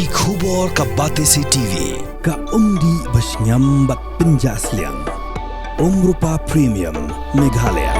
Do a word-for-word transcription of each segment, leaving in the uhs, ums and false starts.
Ki khubor ka Batesi T V, ka umdih ba shngiam bad pynjah sliang. Umrupa Premium, Meghalaya.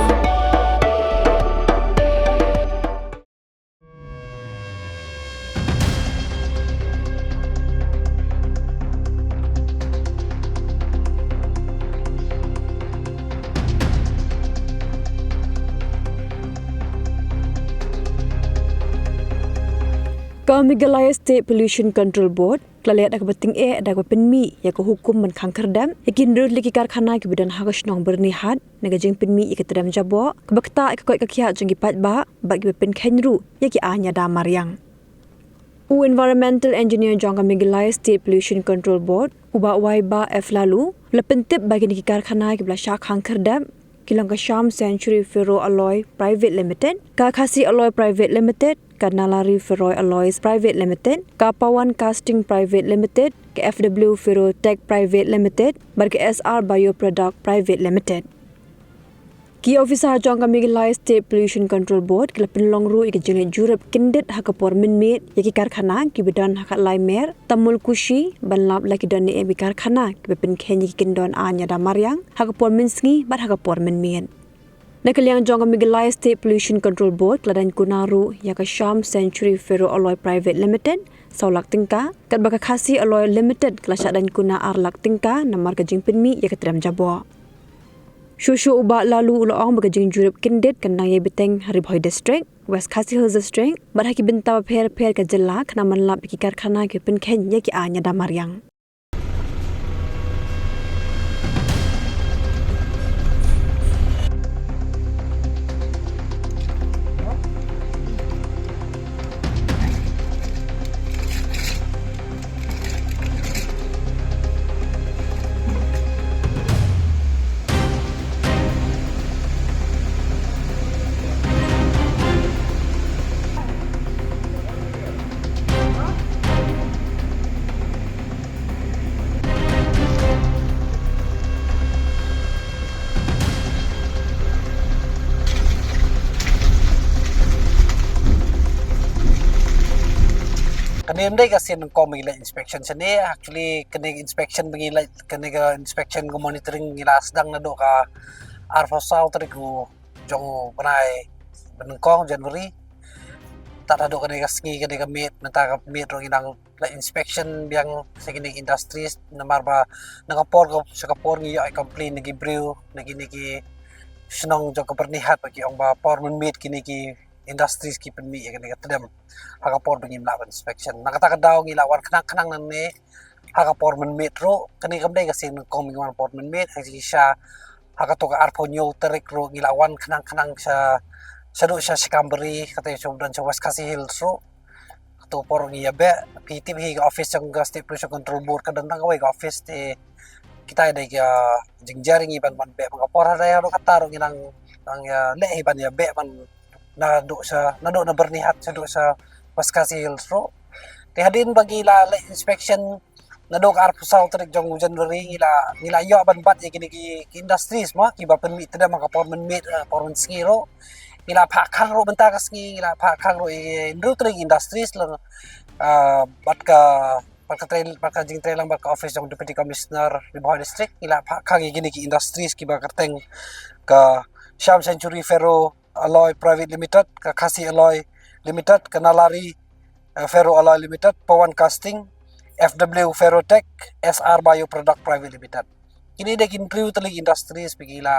Ka Meghalaya State Pollution Control Board ka la leh da kaba tyngeh da kaba pynmih ïa ka hukum ban khang khyrdep ïa ki hynriew tylli ki karkhana kiba don ha ka shnong Byrnihat na ka jingpynmih ïa ka tdem jaboh kaba ktah ïa ka koit ka khiah jong ki paidbah bad kiba pynkheiñ ruh ïa ki aiñ ïada mariang. U Environmental Engineer jong ka Meghalaya State Pollution Control Board, u Bah Waiba F Laloo, u la pyntip ba kine ki karkhana kiba la shah khang khyrdep ki long ka Shyam Century Ferro Alloy Private Limited, ka Khasi Alloy Private Limited, ka Nalari Ferro Alloys Private Limited, ka Pawan Casting Private Limited, ka F W Ferrotech Private Limited bad ka S R Bioproduct Private Limited. Ki officer jong ka Meghalaya State Pollution Control Board ki la pynlong ruh ïa ka jingleit jurip kyndit ha ka por mynmiet ïa ki karkhana kiba don ha Khatlai Mer, Tamulkushi, ban lap la ki don ne em ki karkhana kiba pynkheiñ ïa ki kyndon aiñ ïada mariang ha ka por mynsngi bad ha ka por mynmiet. Na ka liang jong ka Meghalaya State Pollution Control Board ka la daiñ kuna ruh ïa ka Shyam Century Ferro Alloy Private Limited saw lak tyngka, katba ka Khasi Alloy Limited ka la shah daiñ kuna ar lak tyngka namar ka jingpynmih ïa ka tdem jaboh. Shuh shuh u Bah Laloo u la ong ba ka jingjurip kyndit kan nang ïai bteng ha Ri Bhoi District, West Khasi Hills District bad ha ki bynta bapher bapher ka jylla khnang ban lap ïa ki karkhana kiba pynkheiñ ïa ki aiñ ïada mariang. Kane ym dei ka sien nyngkong ba ngi leit inspection shane. Actually, kane ka inspection ba ngi leit, kane ka inspection ka monitoring ngi la sdang naduh ka arphew saw tarik u jong u bnai ba nyngkong, January. Tad haduh kane ka sngi, kane ka miet, mynta ka miet ruh ngi dang leit inspection biang sha kine ki industries, namar ba na ka por ka, sha ka por ngi ïoh ïa complain na ki briew na kine ki shnong jong ka Byrnihat ba ki ong ba por mynmiet kine ki industries ki pynmih ïa kane ka tdem ha ka por ba ngim lah ban inspection. Na kata ka daw ngi la wan khnang khnang nangne ha ka por mynmiet ruh. Kane kam dei ka sien nyngkong ba ngi wan por mynmiet, ha shisha ha kato ka arphew hynñiew tarik ruh ngi la wan khnang khnang sha, shaduh sha Shikambari, kata sha u don sha West Khasi Hills ruh. Kato por ngi ïa beh, phi tip hi ka office jong ka State Pollution Control Board ka don tang kawei ka office, te kita dei ka jingjar ngi ban, ban beh. Ba ka por ha dei haduh kata ruh ngi nang, nang ïa leh hi ban ïa beh ban naduh sha, naduh na Byrnihat shaduh sha West Khasi Hills ruh. Te hadien ba ngi la leit inspection naduh ka arphew saw tarik jong u January ngi la, ngi la ïoh ban bat ïa kine ki, ki industries mo kiba pynmih tdem ha ka por mynmiet, ha ka por mynsngi ruh. Ngi la phah khang ruh mynta ka sngi, ngi la phah khang ruh ïa hynriew tylli ki industries lang, ah, bad ka, bad ka trei, bad ka jingtrei lang bad ka office jong Deputy Commissioner Ri Bhoi District, ngi la phah khang ïa kine ki industries kiba kyrteng ka Shyam Century Ferro Alloy Private Limited, ka Khasi Alloy Limited, ka Nalari, eh, Ferro Alloy Limited, Pawan Casting, F W Ferrotech, S R Bioproduct Private Limited. Kine dei ki hynriew tylli ki industries ba ngi la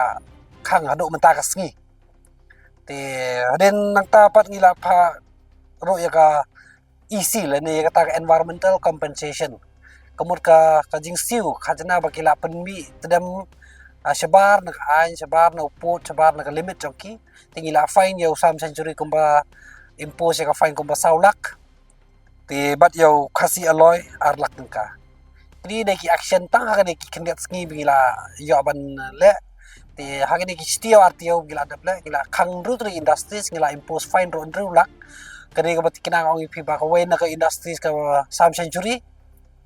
khang haduh mynta ka sngi. Te hadien nangta pat ngi la phah ruh ïa ka E C lane ïa kata ka environmental compensation. Ka mut ka, ka jingsiew khajna ba ki la pynmih tdem, ah, shabar na ka aiñ, shabar na u pud, shabar na ka limit jong ki. Te ngi la fine ïa u Shyam Century kumba, impose ïa ka fine kumba saw lak. Te bad ïa u Khasi Alloy ar lak tyngka. Kine dei ki action tang ha kine ki khyndiat sngi ba ngi la ïoh ban leh. Te ha kine ki shi taïew ar taïew ba ngi la dep leh, ngi la khang hynriew tylli industries, ngi la impose fine ruh hynriew lak. Kane kaba tikna nga ong ïa phi ba kawei na ka industries ka Shyam Century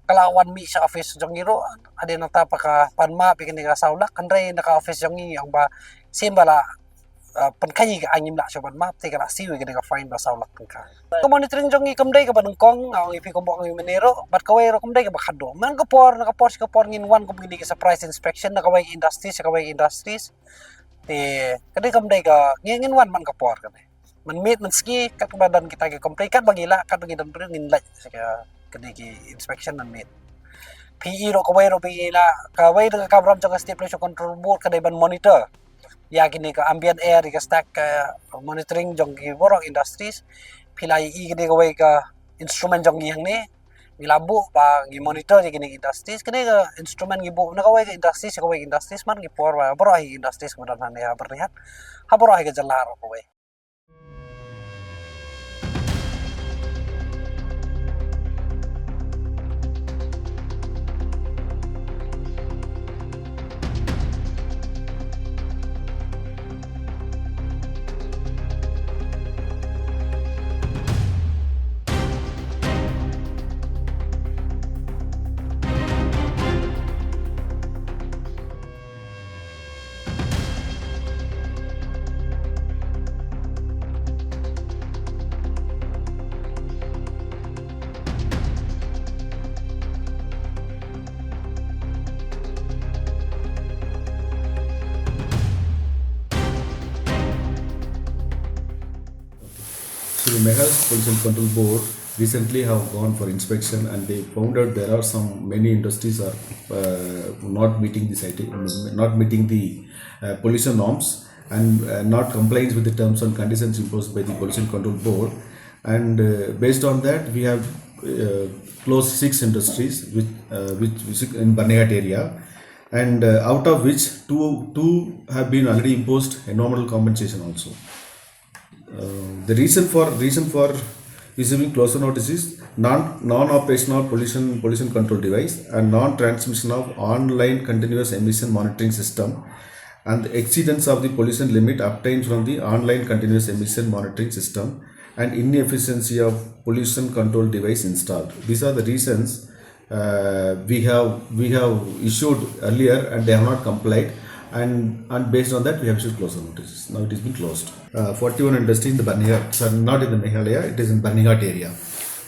ka la wan mih sha office jong ngi ruh. Hadien nangta pat ka pan map ïa kane ka saw lak, hynrei na ka office jong ngi ngi ong ba shem ba la uh, pynkha ïa ka, ngim lah shuh ban map, te ka la siew ïa kane ka fine ba saw lak tyngka. Ka monitoring jong ngi kam dei kaba nyngkong, nga ong ïa phi kumba ong ïa mynne ruh, bad kawei ruh kam dei kaba khadduh. Man ka por na ka por sha ka por ngin wan kum kine ki surprise inspection na kawei ka industries sha kawei ka industries. Te ka dei kam dei ka, ngin, ngin wan man ka por kane. Man miet man sngi, katba don kita ki complain, katba ngi lah, katba ngi don briew, ngin leit sha ka, kane ki inspection man miet. Phi i ruh kawei ruh phi i lah, kawei na ka kamram jong ka State Pollution Control Board ka dei ban monitor ïa kine ka ambient air, ïa ka stack, ka monitoring jong ki baroh industries. Phi la i kine kawei ka instrument jong ngi hangne, ngi la buh ba ngi monitor ïa kine industries. Kine ka instrument ngi buh na kawei ka industries, kawei ka industries, man ki por ba baroh hi industries kaba don hangne ha Byrnihat, ha baroh hi ka jylla ruh kawei. So the Meghalaya Pollution Control Board recently have gone for inspection, and they found out there are some, many industries are uh, not meeting the cita-, not meeting the uh, pollution norms and uh, not compliance with the terms and conditions imposed by the Pollution Control Board. And uh, based on that, we have uh, closed six industries which, uh, which, which in Byrnihat area, and uh, out of which two, two have been already imposed environmental compensation also. Uh, the reason for, reason for issuing closure notice is non, non-operational pollution, pollution control device and non-transmission of online continuous emission monitoring system and the exceedance of the pollution limit obtained from the online continuous emission monitoring system and inefficiency of pollution control device installed. These are the reasons uh, we have, we have issued earlier and they have not complied, and, and based on that we have issued closure notices. Now it has been closed. Uh, forty-one industry in the Byrnihat, sorry, not in the Meghalaya, it is in Byrnihat area.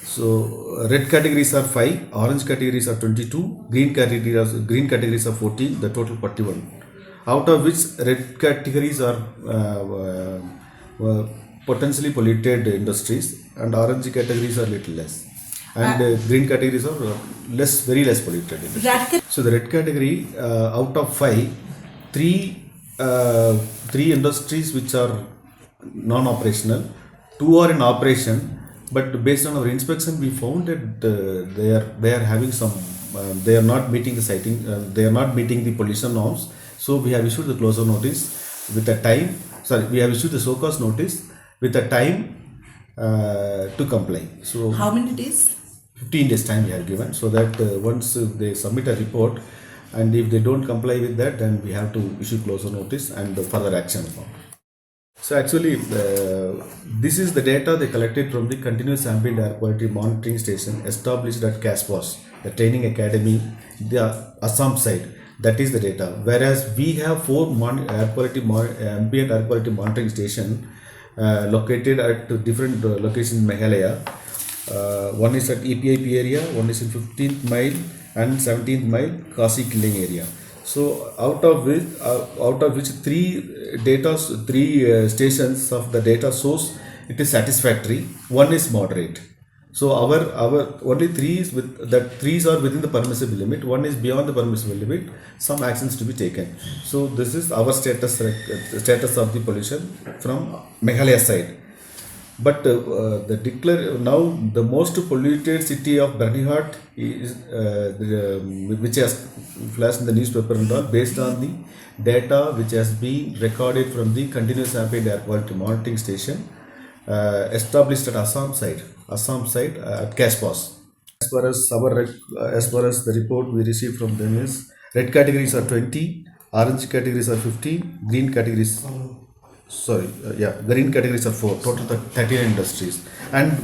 So uh, red categories are five, orange categories are twenty-two, green categories are, green categories are fourteen, the total forty-one. Out of which red categories are uh, uh, uh, potentially polluted industries and orange categories are little less. And uh, green categories are uh, less, very less polluted industries. So the red category, uh, out of five, three, uh, three industries which are non-operational, two are in operation, but based on our inspection, we found that uh, they are, they are having some, uh, they are not meeting the siting, uh, they are not meeting the pollution norms. So we have issued the closure notice with a time. Sorry, we have issued the show cause notice with a time uh, to comply. So how many days? Fifteen days time we have given, so that uh, once uh, they submit a report, and if they don't comply with that, then we have to issue closure notice and further action upon. So actually, uh, this is the data they collected from the Continuous Ambient Air Quality Monitoring Station established at CASPOS, the training academy, the Assam side. That is the data. Whereas we have four mon- air quality mon- ambient air quality monitoring station uh, located at different uh, locations in Meghalaya. Uh, one is at E P I P area, one is in fifteenth mile and seventeenth mile Khasi Killing area. So out of which, uh, out of which three data, three uh, stations of the data source, it is satisfactory. One is moderate. So our, our only three is with, that threes are within the permissible limit. One is beyond the permissible limit. Some actions to be taken. So this is our status rec- status of the pollution from Meghalaya side. But uh, uh, the declare now the most polluted city of Byrnihat is uh, the, um, which has flashed in the newspaper and all, based on the data which has been recorded from the Continuous Ambient Air Quality Monitoring Station uh, established at Assam side, Assam side uh, at CASPOS. As far as our rec- uh, as far as the report we received from them is, red categories are twenty, orange categories are fifteen, green categories, sorry, uh, yeah, green categories are four, total thir- thirty-nine industries. And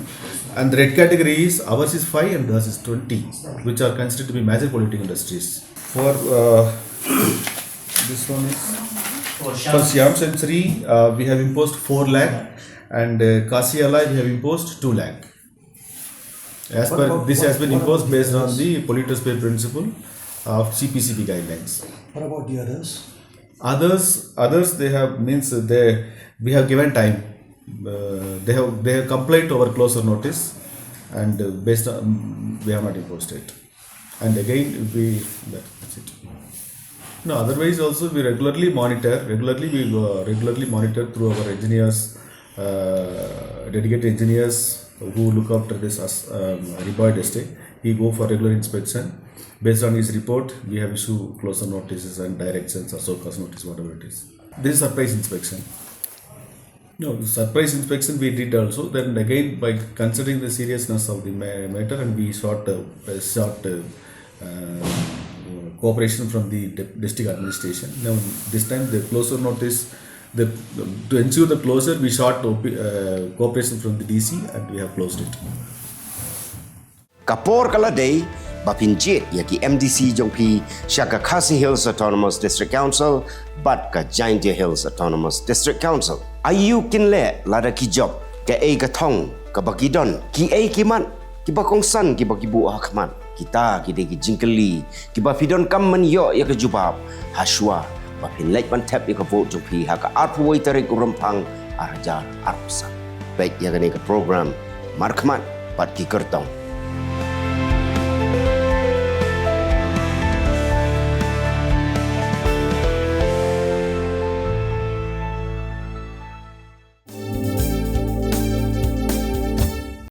and the red categories, ours is five and theirs is twenty, which are considered to be major polluting industries. For uh, this one is For Shyam Sensory, uh, we have imposed four lakh, and uh, Khasi Alai, we have imposed two lakh. As per this has been imposed based on the polluter's pay principle of C P C B guidelines. What about the others? Others, others they have means they we have given time. Uh, they have they have complied to our closure notice, and uh, based on we have not imposed it. And again we that's it. No, otherwise also we regularly monitor. Regularly we uh, regularly monitor through our engineers, uh, dedicated engineers who look after this as um, Ri Bhoi district. He go for regular inspection. Based on his report, we have issued closure notices and directions or show cause notice, whatever it is. This is surprise inspection. No, surprise inspection we did also. Then again, by considering the seriousness of the matter, and we sought uh, sought uh, uh, cooperation from the district administration. Now, this time the closure notice, the to ensure the closure, we sought uh, cooperation from the D C, and we have closed it. Ka por ka la dei ba phin jied ïa ki M D C jong phi sha ka Khasi Hills Autonomous District Council bad ka Jaintia Hills Autonomous District Council. Aïu kin leh lada ki jop, kaei ka thong kaba ki don, kiei ki mat kiba kongsan kiba ki buh ha khmat? Kita ki dei ki jingkylli kiba phi donkam ban ïoh ïa ka jubab ha shuwa ba phin leit ban thep ïa ka vote jong phi ha ka arphew wei tarik u Rymphang ar hajar arphew san. Peit ïa kane ka program Markhmat bad ki kyrtong.